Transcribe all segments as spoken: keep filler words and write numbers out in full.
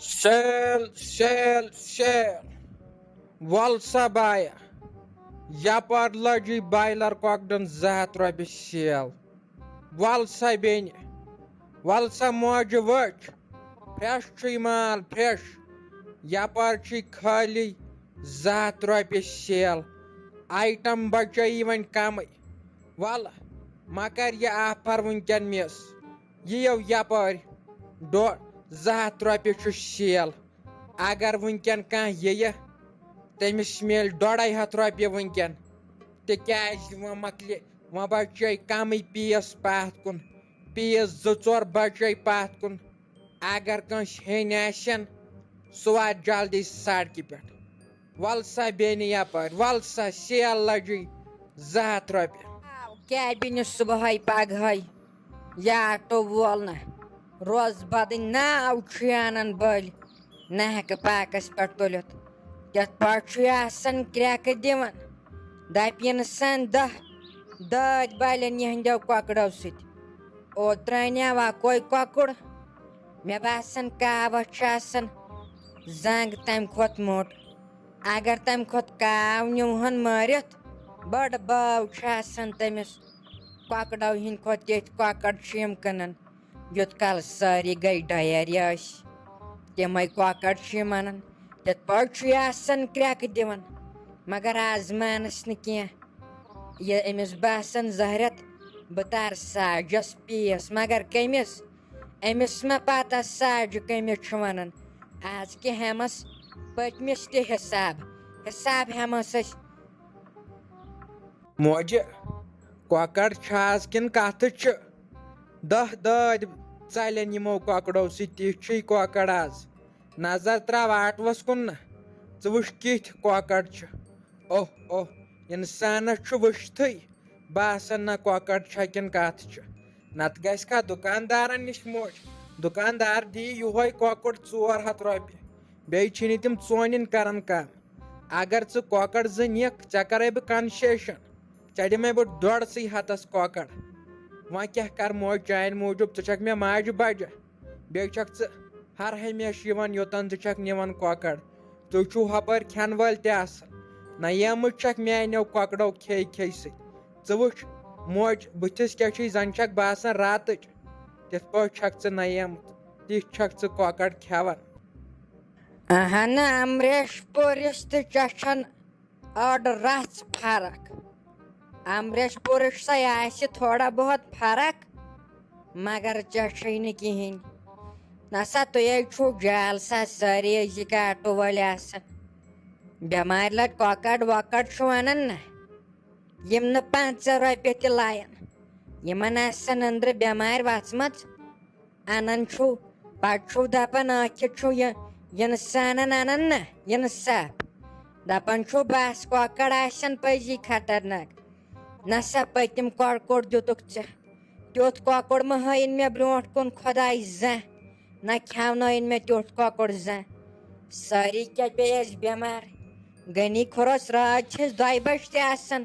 Sale, sale, sale. وَل سا بایا، یپارۍ لٔجی بایلر کۄکرن زٕ ہتھ رۄپیہِ sale. وَل سا بیٚنہِ، وَل سا موجہِ وٕچھ، fresh چھُے مال، fresh. یپارۍ چھُے خٲلی زٕ ہتھ رۄپیہِ sale. Item بچٲیی وۄنۍ کمٕے. وَل، مہ کر یہِ offer وٕنکٮ۪ن miss. یِیو یپٲرۍ ڈۄ-، زٕ ہتھ رۄپیہِ چھُ sale. اگر وٕنکٮ۪ن کانٛہہ یِیہِ، تٔمِس میلہِ ڈۄڈے ہتھ رۄپیہِ وٕنکٮ۪ن، تِکیازِ وۄنۍ مۄکلہِ، وۄنۍ بچے کمٕے piece پتھ کُن، piece زٕ ژور بچے پتھ کُن. اگر کٲنٛسہِ ہیٚنۍ آسن، سُہ واتہِ جلدی سڑکہِ پٮ۪ٹھ. وَل سا بیٚنہِ یپٲرۍ، وَل سا، sale لٔجی زٕ ہتھ رۄپیہِ. کیٛاہ بِنہِ صُبحٲے پگہٲے یہِ آٹو وول نہ روز بدٕنۍ ناو چھُ انان بٔلۍ نہکہٕ پاکس پٮ۪ٹھ تُلِتھ. تِتھ پٲٹھۍ چھُ یہِ آسان کرٛٮ۪کہٕ دِوان. دپہِ اِنسان دہ دٲدۍ بالٮ۪ن یِہنٛدیو کۄکرو سۭتۍ. اوترٕ انیاو اکوے کۄکُر، مےٚ باسان کاوس چھُ آسان زنٛگ تمہِ کھۄتہٕ موٚٹ. اگر تمہِ کھۄتہٕ کاو نیوٗہن مٲرِتھ، بٔڑ بٲو چھِ آسان تٔمِس کۄکرو ہِنٛدۍ کھۄتہٕ. تِتھۍ کۄکر چھِ یِم کٕنان، یوٚت کال سٲری گٔے ڈیریا ٲسۍ. تِمے کۄکر چھِ یِم انان. تِتھ پٲٹھۍ چھُ یہِ آسان کرٛٮ۪کہٕ دِوان، مگر آز مانس نہٕ کینٛہہ. یہِ أمِس باسان زہرت، بہٕ تارٕ ساجس piece، مگر کٔمِس؟ أمِس ما پتہ ساجہِ کٔمِس چھُ ونان؟ آز کہِ ہٮ۪مس پٔتمِس تہِ حساب، حساب ہٮ۪مس أسۍ. موجہِ، کۄکر چھِ آز کِنہٕ کتھٕ چھِ؟ دہ دٲدۍ ژلن یِمو کۄکرو سۭتۍ، تِتھۍ چھِی کۄکر آز. نظر تراو آٹوس کُن نہ، ژٕ وٕچھ کِتھۍ کۄکر چھِ. اوہ اوہ، انسانس چھُ وٕچھتھٕے باسان نہ کۄکر چھا کِنہٕ کتھ چھِ. نتہٕ گژھِ کھا دُکاندارن نِش موج، دُکاندار دِیہِ یُہوے کۄکُر ژور ہتھ رۄپیہِ، بیٚیہِ چھِنہٕ تِم ژونِن کران کم. اگر ژٕ کۄکر زٕ نِکھ، ژےٚ کرے بہٕ concession، ژےٚ دِمے بہٕ ڈۄڈسٕے ہتس کۄکر. وۄنۍ کیٛاہ کرٕ موج چانہِ موٗجوٗب، ژٕ چھکھ مےٚ ماجہِ بجہِ، بیٚیہِ چھکھ ژٕ ہر ہمیشہٕ یِوان یوٚتن ژٕ چھکھ نِوان کۄکر. تُہۍ چھِو ہۄپٲرۍ کھٮ۪ن وٲلۍ تہِ آسان، نہ ییٖمٕتۍ چھکھ میانیو کۄکرو کھے کھے سۭتۍ. ژٕ وٕچھ موج بٕتھِس کیٛاہ چھُے، زن چھکھ باسان راتٕچ، تِتھ پٲٹھۍ چھکھ ژٕ نہ ییٖمٕژ، تِتھۍ چھکھ ژٕ کۄکر کھٮ۪وان. اہن امریش پوٗرِس تہٕ ژےٚ چھن أڑ رژھ فرق۔ امریش پوٗرِس سا آسہِ تھوڑا بہت فرق، مگر ژےٚ چھے نہٕ کِہیٖنۍ۔ نسا تُہۍ ہے چھِو جال سا سٲری أزِکۍ آٹو وٲلۍ آسان۔ بٮ۪مارِ لٹہِ کۄکر وۄکر چھِو انان نہ، یِم نہٕ پنژاہ رۄپیہِ تہِ لایَن۔ یِمن آسن أنٛدرٕ بٮ۪مارِ وژھمژ۔ انان چھُو، پتہٕ چھُو دپان ٲکھِتھ چھُو یہِ انسانن انان نہ انصاف۔ دپان چھُو بس کۄکر آسن پٔزی خطرناک۔ نہ سا پٔتِم کۄکُر دیُتُکھ ژےٚ۔ تیُتھ کۄکُر مہ ہٲیِن مےٚ برونٛٹھ کُن خۄداے زانٛہہ۔ نہ کھیاونٲیِن مےٚ تیُتھ کۄکُر زانٛہہ۔ سٲری کیٛاہ پیٚیہِ اَسہِ بٮ۪مار؟ غنی کھُرس رٲژ چھِ أسۍ دۄیہِ بجہِ تہِ آسان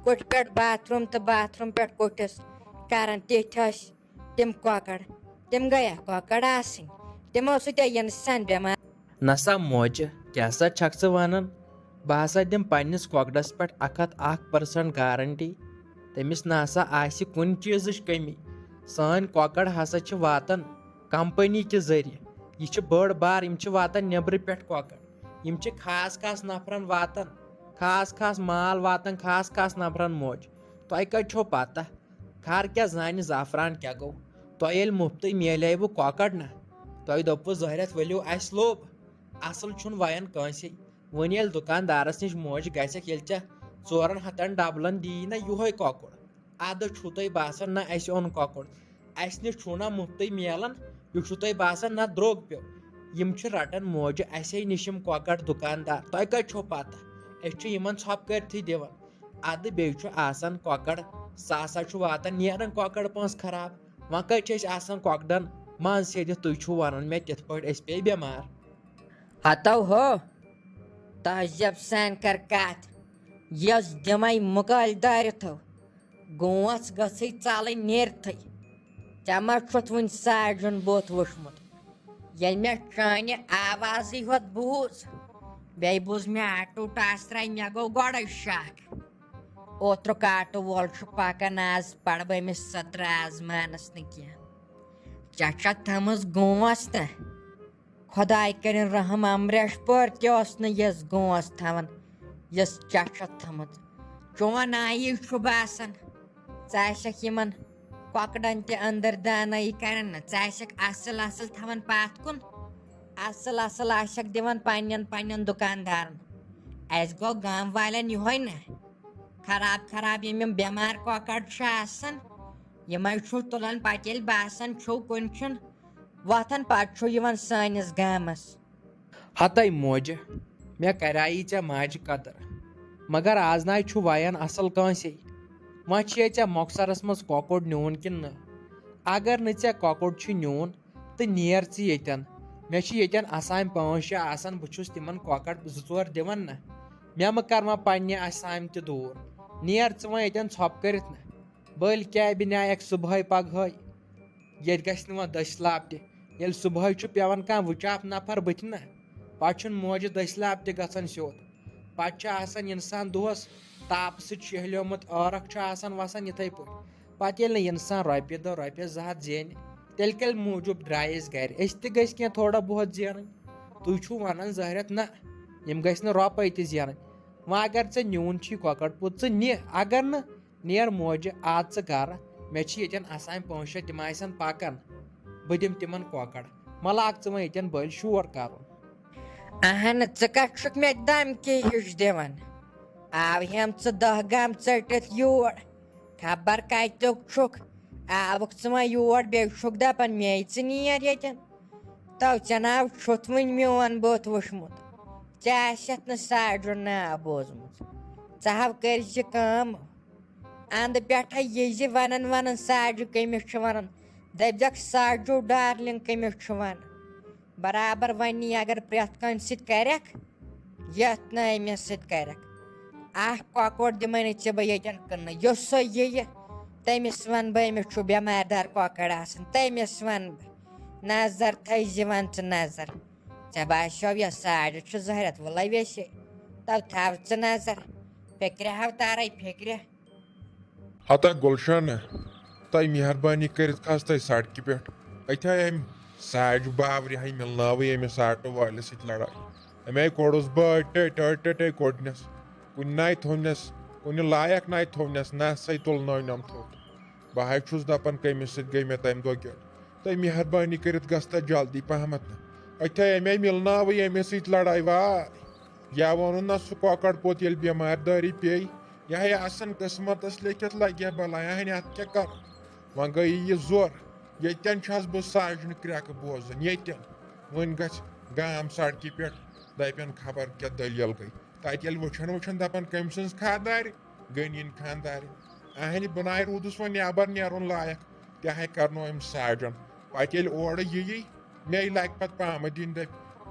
کُٹھِ پٮ۪ٹھ باتھ روٗم تہٕ باتھ روٗم پٮ۪ٹھ کُٹھِس کران۔ تِتھۍ ٲسۍ تِم کۄکر، تِم گٔیا کۄکر آسٕنۍ، تِمو سۭتۍ آیہِ انسان بٮ۪مار۔ نسا موجہِ، کیٛاہ سا چھکھ ژٕ ونان؟ بہٕ ہسا دِمہٕ پننِس کۄکرس پٮ۪ٹھ اکھ ہتھ اکھ percent guarantee۔ تٔمِس نسا آسہِ کُنہِ چیٖزٕچ کٔمی۔ سٲنۍ کۄکر ہسا چھِ واتان کمپنی کہِ ذٔریعہٕ۔ یہِ چھِ بٔڑ بار، یِم چھِ واتان نیٚبرٕ پٮ۪ٹھ کۄکر۔ یِم چھِ خاص خاص نفرن واتان، خاص خاص مال واتان خاص خاص نفرن موج۔ تۄہہِ کتہِ چھو پتہ؟ خر کیٛاہ زانہِ زعفران کیٛاہ گوٚو؟ تۄہہِ ییٚلہِ مُفتٕے میلیوٕ کۄکر نہ، تۄہہِ دوٚپوٕ زہرٮ۪تھ ؤلِو اَسہِ لوٚب۔ اصل چھُنہٕ وَیان کٲنٛسے۔ وۄنۍ ییٚلہِ دُکاندارس نِش موج گژھکھ، ییٚلہِ ژےٚ ژورن ہتن ڈبلن دِیی نہ یُہوے کۄکُر، ادٕ چھُو تۄہہِ باسان نہ اَسہِ اوٚن کۄکُر، اَسہِ نِش چھُو نہ مُفتٕے میلان، یہِ چھُو تۄہہِ باسان نہ درٛوگ پیوٚو۔ یِم چھِ رٹان موجہِ اَسے نِش یِم کۄکر دُکاندار، تۄہہِ کتہِ چھو پتہ؟ أسۍ چھِ یِمن ژھۄپہٕ کٔرتھٕے دِوان۔ ادٕ بیٚیہِ چھُ آسان کۄکر، سُہ ہسا چھُ واتان نیران کۄکر پانٛژھ خراب۔ وۄنۍ کتہِ چھِ أسۍ آسان کۄکرن منٛز سیٚدِتھ؟ تُہۍ چھِو ونان مےٚ تِتھ پٲٹھۍ أسۍ پیٚیہِ بٮ۪مار۔ ہتو ہو، تہذیب سان کر کتھ، یۄس دِمے مُکٲلۍ دٲرِتھو، گونٛژھ گٔژھٕے ژلٕنۍ نیرتھٕے۔ ژےٚ ما چھُتھ وُنہِ ساجُن بُتھ وُچھمُت؟ ییٚلہِ مےٚ چانہِ آوازٕے ہوت بوٗز، بیٚیہِ بوٗز مےٚ آٹوٗ ٹاسراے، مےٚ گوٚو گۄڈَے شک۔ اوترُک آٹوٗ وول چھُ پکان، آز پرٕ بہٕ أمِس سترٕ آزمانس نہٕ کینٛہہ۔ ژےٚ چھَتھ تھٲمٕژ گونٛژھ تہٕ؟ خۄداے کٔرِن رحم، امریش پٲرۍ تہِ اوس نہٕ یِژھ گونٛژھ تھاوان، یۄس ژےٚ چھَتھ تھٲمٕژ۔ چون آیی چھُ باسان، ژٕ آسکھ یِمن کۄکرن تہِ أنٛدٕر دانٲیی کران نہ، ژٕ آسکھ اصل اصل تھاوان پتھ کُن، اصل اصل آسکھ دِوان پننٮ۪ن پننٮ۪ن دُکاندارن۔ اسہِ گوٚو گام والٮ۪ن یِہوے نہ، خراب خراب یِم یِم بٮ۪مار کۄکر چھِ آسان، یِمے چھُو تُلان پتہٕ ییٚلہِ باسان چھُو کُنہِ چھُن وۄتھان، پتہٕ چھُو یِوان سٲنِس گامس۔ ہتے موجہِ، مےٚ کریایی ژےٚ ماجہِ قدر، مگر آز ناے چھُ ویان اصل کٲنٛسے۔ وۄنۍ چھُے ژےٚ مۄخصرس منٛز کۄکُر نیوٗن کِنہٕ نہٕ؟ اگر نہٕ ژےٚ کۄکُر چھُ نیوٗن، تہٕ نیر ژٕ ییٚتٮ۪ن۔ مےٚ چھِ ییٚتٮ۪ن اسامہِ پانٛژھ شےٚ آسان، بہٕ چھُس تِمن کۄکر زٕ ژور دِوان نہ۔ مےٚ مہ کر وۄنۍ پننہِ اسامہِ تہِ دوٗر۔ نیر ژٕ وۄنۍ ییٚتٮ۪ن ژھۄپہٕ کٔرِتھ نہ۔ بٔلۍ کیٛاہ بنیایکھ صبحٲے پگہٲے؟ ییٚتہِ گژھِ نہٕ وۄنۍ دٔسۍ لاب تہِ۔ ییٚلہِ صبحٲے چھُ پٮ۪وان کانٛہہ وٕچاپ نفر بٕتھِ نہ، پتہٕ چھُنہٕ موجہِ دٔسۍ لاب تہِ گژھان سیوٚد۔ پتہٕ چھُ آسان انسان دۄہس تاپہٕ سۭتۍ شیہلیومُت، عٲرق چھُ آسان وسان یِتھے پٲٹھۍ۔ پتہٕ ییٚلہِ نہٕ انسان رۄپیہِ دہ، رۄپیہِ زٕ ہتھ زینہِ، تیٚلہِ کیٛازِ موٗجوٗب درٛاے أسۍ گرِ؟ أسۍ تہِ گٔژھۍ کینٛہہ تھوڑا بہت زینٕنۍ۔ تُہۍ چھِو ونان ظٲہرت نہ، یِم گٔژھۍ نہٕ رۄپے تہِ زینٕنۍ۔ وۄنۍ اگر ژےٚ نیوٗن چھُے کۄکر پوٗت، ژٕ نہِ، اگر نہٕ، نیر موجہِ، اژ ژٕ گرٕ، مےٚ چھِ ییٚتٮ۪ن اسامہِ پانٛژھ شےٚ، تِم آسن پکان، بہٕ دِمہٕ تِمن کۄکر۔ مہ لاگ ژٕ وۄنۍ ییٚتٮ۪ن بٔلۍ شور کرُن۔ اہن، ژٕ کتھ چھُکھ مےٚ دھمکی ہِش دِوان؟ آو ہٮ۪م ژٕ دہ گام ژٔٹِتھ یور، خبر کتیُک چھُکھ، آوُکھ ژٕ وۄنۍ یور، بیٚیہِ چھُکھ دپان مے ژٕ نیر ییٚتٮ۪ن۔ تو ژےٚ ناو چھُتھ وٕنہِ میون بُتھ وٕچھمُت، ژےٚ آسٮ۪تھ نہٕ ساجُن ناو بوٗزمُت۔ ژٕ ہاو کٔرۍ زِ کٲم، اندٕ پٮ۪ٹھے یہِ زِ ونان ونان ساجہِ کٔمِس چھِ ونان، دٔپزٮ۪کھ ساجو ڈارلنگ کٔمِس چھِ ونان۔ برابر ونی اگر پرٛٮ۪تھ کٲنٛسہِ سۭتۍ کرٮ۪کھ، یتھ نہٕ أمِس سۭتۍ کرکھ۔ اکھ کۄکُر دِمے نہٕ ژےٚ بہٕ ییٚتٮ۪ن کٕننہٕ۔ یُس سۄ یِیہِ، تٔمِس ونہٕ بہٕ، أمِس چھُ بٮ۪مارِ دار کۄکر آسان، تٔمِس ونہٕ بہٕ۔ نظر تھٲے زِ ون ژٕ نظر۔ ژےٚ باسیو یۄس ساڑِ چھُ زہرت وُلے ویسے، تو تھاو ژٕ نظر۔ فکرِ ہاو تارے فکرِ۔ ہتا گُلشنہ، تۄہہِ مہربٲنی کٔرِتھ کھس تۄہہِ سڑکہِ پٮ۪ٹھ۔ أتھۍ آے أمۍ ساجہِ باورِ ہاے مِلناوٕے أمِس آٹو وٲلِس سۭتۍ لڑٲے۔ أمۍ آے کوٚڑُس بہٕ ٹے ٹے ٹے ٹے کوٚڑنس۔ کُنہِ ناے تھوٚونس، کُنہِ لایق ناے تھوٚونس، نہ سا تُلنٲونم تھوٚد۔ بہٕ ہاے چھُس دپان کٔمِس سۭتۍ گٔے مےٚ تَمہِ دۄہ گِٹ۔ تۄہہِ مہربٲنی کٔرِتھ گژھِ تَتھ جلدی پہمتھ نہ۔ أتھۍ آے أمۍ آے مِلناوٕے أمِس سۭتۍ لڑٲے۔ واے، یا ووٚنُن نہ سُہ کۄکر پوٚت ییٚلہِ بٮ۪مارِ دٲری پیٚیہِ، یہِ ہاے آسان قٕسمتس لیکھِتھ لگہِ ہا بلاے۔ اہنہِ اتھ کیٛاہ کرو؟ وۄنۍ گٔیے یہِ زور۔ ییٚتٮ۪ن چھَس بہٕ ساجنہِ کرٛٮ۪کہٕ بوزان، ییٚتٮ۪ن۔ وۄنۍ گژھِ گام سڑکہِ پٮ۪ٹھ، دَپٮ۪ن خبر کیٛاہ دٔلیٖل گٔے۔ تَتہِ ییٚلہِ وٕچھان وٕچھان دَپان کٔمۍ سٕنٛز خانٛدارِ، غنیٖن خانٛدارِ۔ اہنہِ بہٕ ناے روٗدُس وۄنۍ نٮ۪بر نیرُن لایق، تہِ ہاے کرنو أمۍ ساجن۔ پتہٕ ییٚلہِ اورٕ یِیی، مے لگہِ پتہٕ پامہٕ دِنۍ، دپہِ،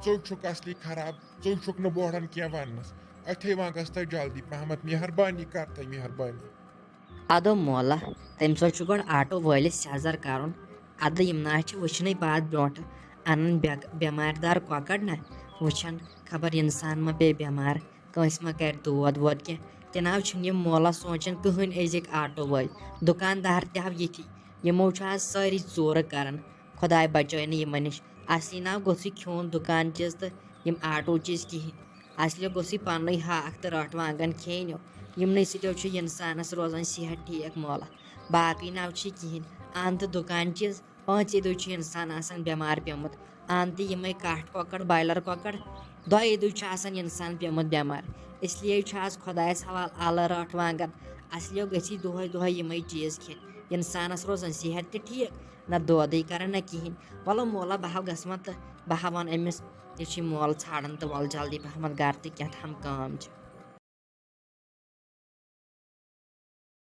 "ژٕ چھُکھ اصلی خراب، ژٕ چھُکھ نہٕ بوڑن کینٛہہ وننس۔ أتھے وۄنۍ گژھ تہٕ جلدی پہمتھ، مہربٲنی کر تہٕ مہربٲنی۔" ادو مولا، تٔمۍ سۭتۍ چھُ گۄڈٕ آٹو وٲلِس سیزر کرُن۔ ادٕ یِم نہ چھِ وٕچھنٕے بعد برونٛٹھ انان بے-، بٮ۪مارِ دار کۄکر نہ، وٕچھان خبر انسان ما پیٚیہِ بٮ۪مار، کٲنٛسہِ ما کرِ دود وود کینٛہہ۔ تہِ نہ حظ چھِنہٕ یِم مولا سونٛچان کٕہٕنۍ۔ أزِکۍ آٹو وٲلۍ، دُکاندار تہِ ہاو یِتھی، یِمو چھُ آز سٲری ژوٗرٕ کران۔ خۄداے بچٲے نہٕ یِمن نِش۔ اصلی نہ گوٚژھُے کھیوٚن دُکان چیٖز تہٕ یِم آٹو چیٖز کِہیٖنۍ۔ اصلی گوٚژھُے پننُے ہاکھ تہٕ رٹھ وانگن کھیٚنۍ۔ یِمنٕے سۭتۍ چھُ انسانس روزان صحت ٹھیٖک مولا۔ باقٕے نہ چھُے کِہیٖنۍ۔ ان تہٕ دُکان چیٖز، پانٛژے دۄہہِ چھُ انسان آسان بٮ۪مار پیوٚمُت۔ ان تہٕ یِمے کٹھ کۄکر، بایلر کۄکر، دۄیے دۄہہِ چھُ آسان انسان پیوٚمُت بٮ۪مار۔ اس لیے چھُ آز خۄدایس حوالہٕ الہٕ رٹھ وانگن۔ اصلی گژھِ دۄہے دۄہے یِمے چیٖز کھیٚنۍ۔ انسانس روزان صحت تہِ ٹھیٖک، نہ دودٕے کران نہ کِہیٖنۍ۔ وَلہٕ مولا، بہٕ ہاو گژھٕ وۄنۍ تہٕ بہٕ ہاو وَنہٕ أمِس، یہِ چھُے مول ژھانڈان تہٕ وَلہٕ جلدی پہمتھ گرٕ تہٕ کیٛاہ تام کٲم چھِ۔